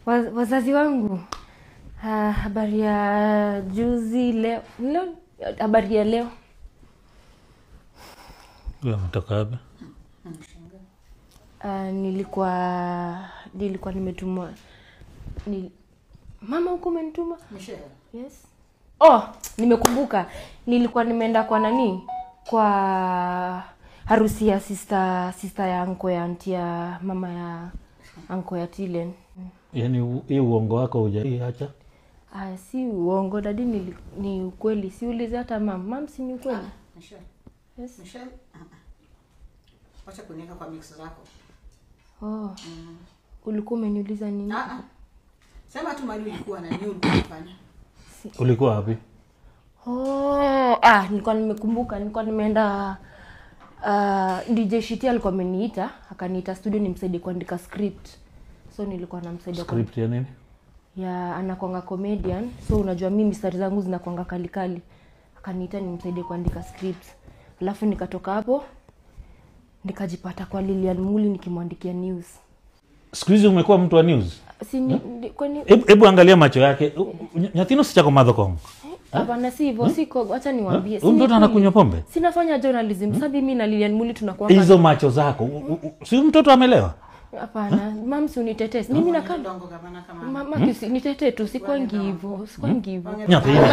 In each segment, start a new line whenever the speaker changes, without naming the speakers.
Wazazi wangu, habari ya juzi leo, habari ya leo.
Wewe umetoka wapi?
Nilikuwa nimetumwa. Mama huko umenituma?
Michelle.
Yes. Oh, nimekumbuka. Nilikuwa nimeenda kwa nani? Kwa harusi ya sister ya uncle ya auntie ya mama ya uncle ya Tilen.
Yaani hii uongo wako hujaiacha?
Si uongo dadi, ni ukweli. Si ulize hata mam. Mam, si ni ukweli?
Michelle.
Yes.
Michelle. Wacha kuniweka kwa mix zako.
Oh. Ulikuwa umeniuliza nini?
Sema tu mali ulikuwa na nini ulikuwa unafanya?
Ulikuwa wapi?
Oh, nilikuwa nimekumbuka, nilikuwa nimeenda DJ Shiti alikuwa ameniita, akaniita studio nimsaidie kuandika script. So nilikuwa namsaidia
script ya nini?
Ya anakuanga comedian. So unajua mimi mistari zangu zinakuanga kali kali. Akaniita nimsaidie kuandika script. Alafu nikatoka hapo nikajipata kwa Lilian Muli nikimwandikia news.
Siku hizi umekuwa mtu wa news?
Si kwani
hebu angalia macho yake. Nyathino si chako madho kong.
Hapana, si hivyo, siko, acha niwaambie.
Huyu mtoto anakunywa pombe?
Sinafanya journalism. Sasa mimi na Lilian Muli tunakuwa
hizo macho zako. Si mtoto amelewa?
Hapana, mam, si unitetee. Mimi nakaa mama, nitetee tu, sikwangi hivyo, sikwangi hivyo.
Nyathino.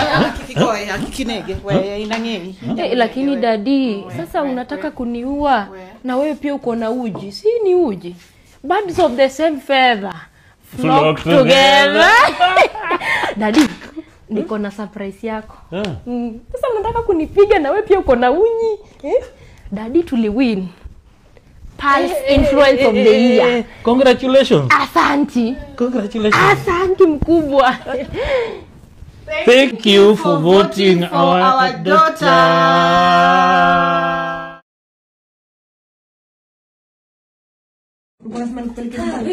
Kikinege, wewe inangei.
Lakini dadi, sasa unataka kuniua na wewe pia uko na uji. Si ni uji. Birds of the same feather flock together. Dadi, niko na surprise yako. Sasa unataka kunipiga na wewe pia uko na unyi. Dadi, tuliwin Pulse Influence of the Year.
Congratulations.
Asante.
Congratulations.
Asante mkubwa.
Thank you for voting our daughter.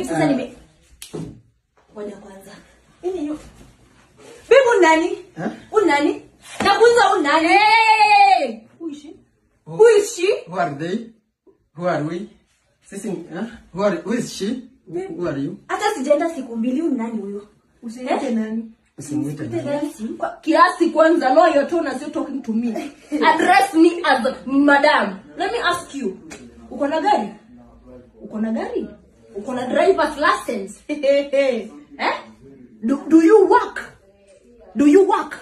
Sasa nime ngoja kwanza. Nini hiyo? Bibi nani? Unani? Nakuuliza unani? Who is she? Who is she?
Who are they? Who are we? Sisi, who is she? Who are you?
Hata sijaenda siku mbili, unani huyo?
Usimuite nani?
Usimuite nani?
Kiasi kwanza, lower your tone as you're talking to me. Address me as madam. Let me ask you. Uko na gari? Uko na gari? Uko na driver's license? Eh? Do you work? Do you work?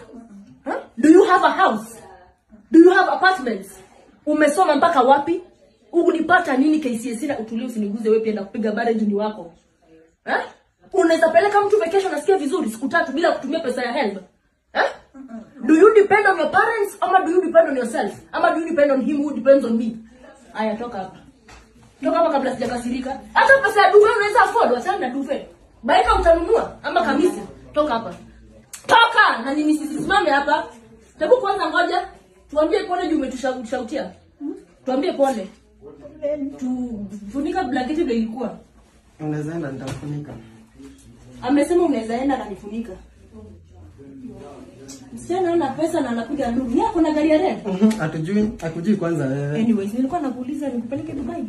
Huh? Do you have a house? Do you have apartments? Umesoma mpaka wapi? Ulipata nini KCSE na utulie usiniguze wewe pia na kupiga barrage ni wako. Eh? Unaweza peleka mtu vacation nasikia vizuri siku 3 bila kutumia pesa ya help. Eh? Do you depend on your parents ama do you depend on yourself? Ama do you depend on him who depends on me? Aya, toka hapa. Toka hapa kabla sijakasirika. Hata pesa ya duve unaweza afford, wachana na duve. Baika utanunua ama kamisi. Toka hapa. Toka na nini sisimame hapa. Hebu kwanza ngoja tuambie pole juu umetushautia. Tuambie pole. Tufunika blanketi ile ilikuwa.
Unaweza enda nitakufunika.
Amesema unaweza enda na nifunika. Msichana ana pesa na anapiga nduru. Yeye kuna gari ya red.
Hatujui, hakujui kwanza wewe.
Anyways, nilikuwa nakuuliza nikupeleke Dubai.